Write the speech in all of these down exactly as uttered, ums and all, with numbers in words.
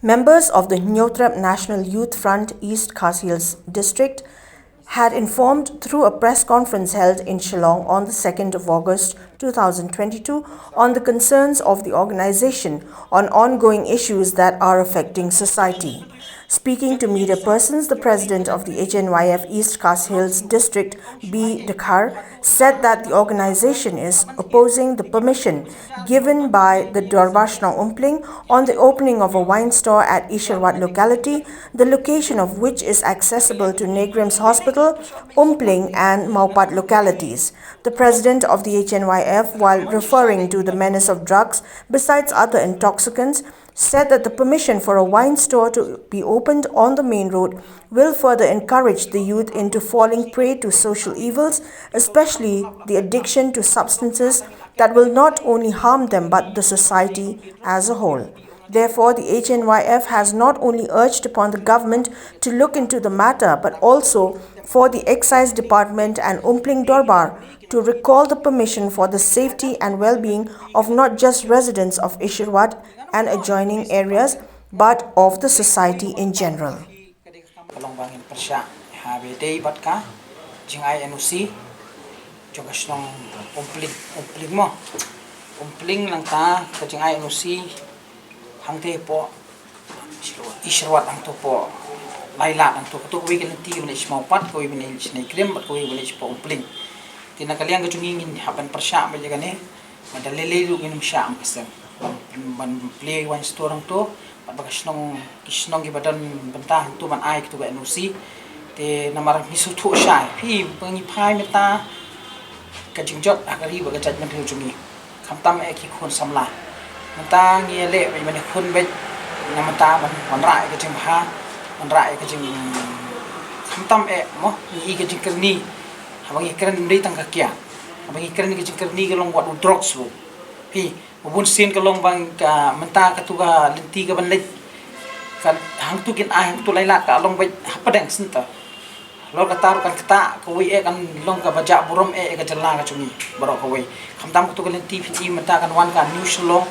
Members of the Hynñiewtrep National Youth Front East Khasi Hills District had informed through a press conference held in Shillong on the second of August two thousand twenty-two on the concerns of the organization on ongoing issues that are affecting society. Speaking to media persons, the president of the H N Y F East Khasi Hills District, B Dkhar, said that the organization is opposing the permission given by the Dorbar Shnong Umpling on the opening of a wine store at Isharwat locality, the location of which is accessible to NEIGRIHMS Hospital, Umpling and Mawpat localities. The president of the H N Y F, while referring to the menace of drugs besides other intoxicants, said that the permission for a wine store to be opened on the main road will further encourage the youth into falling prey to social evils, especially the addiction to substances that will not only harm them but the society as a whole. Therefore, the H N Y F has not only urged upon the government to look into the matter but also for the Excise Department and Umpling Dorbar to recall the permission for the safety and well-being of not just residents of Isharwat and adjoining areas but of the society in general. Ka long ba ngin pyrshah ha ba dei bad ka jingai N O C jong ka shnong Umpling, Umpling mo. Umpling nangta ka jingai N O C hangtei hapoh Isharwat hangto hapoh Lailat hangto, kato kawei ka lynti kaba ïa sha Mawpat, kawei ba ïa sha NEIGRIHMS bad kawei ba ïa sha Umpling. Te na ka liang ka jong ngi ngin hap ban pyrshah ba ïa kane. Ba da lei lei ruh ngin ym shah, ym ka seng ban, ban plie wine store hangto bad ba ka shnong, ki shnong kiba don bynta hangto ban ai kato ka N O C. Te namar ngi sngewthuh shai, phi ba ngi phai mynta ka jingjot ha ka ri bad ka jaitbynriew jong ngi, khamtam eh ki khun samla. Mynta ngi ïaleh ba ngi khun beit, na mynta ban wanrah ïa ka jingbha, wanrah ïa ka jing, khamtam eh mo, ngi i ka jingkyrni. Haba ngi kren ym dei tang ka kiad, haba ngi kren ka jingkyrni ka long wat u drugs ruh. Phi, ba bun sien ka long ba ka mynta kato ka lynti kaban leit, ka hangto kin ai hangto Lailat ka long beit hapdeng center. Halor kata ruh kan ktah kawei eh, kan long kaba jah burom eh ïa ka jylla ka jong ngi baroh kawei. Khamtam kato ka lynti phin i mynta kan wan ka New Shillong.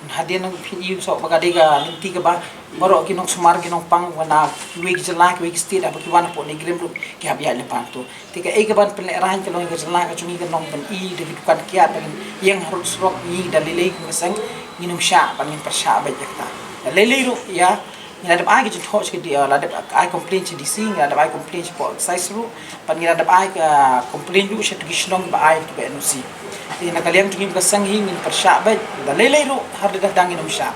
Hadien nang phin i shuh ba ka dei ka lynti kaba baroh ki nongsumar ki nongpang na kiwei ki jylla kiwei ki state haba ki wan hapoh NEIGRIHMS ruh ki hap ïaid lypa hangto. Te kaei kaban pynlehraiñ ka long ïa ka jylla ka jong ngi, kan long ban i da ki dukan kiad, da ki ïeng harud surok, ngi da lei lei kum ka seng ngin ym shah bad ngin pyrshah beit ïa kata. Da lei lei ruh ïa ngi la dep ai ka jingthoh sha ka D, la dep ai complain sha D C, ngi la dep ai complain shapoh Excise ruh, bad ngi la dep ai ka complain ruh sha ki shnong kiba ai kato ka N O C. Te na ka liang jong ngi ba ka seng hi ngin pyrshah beit, da lei lei ruh har da dang ngin ym shah.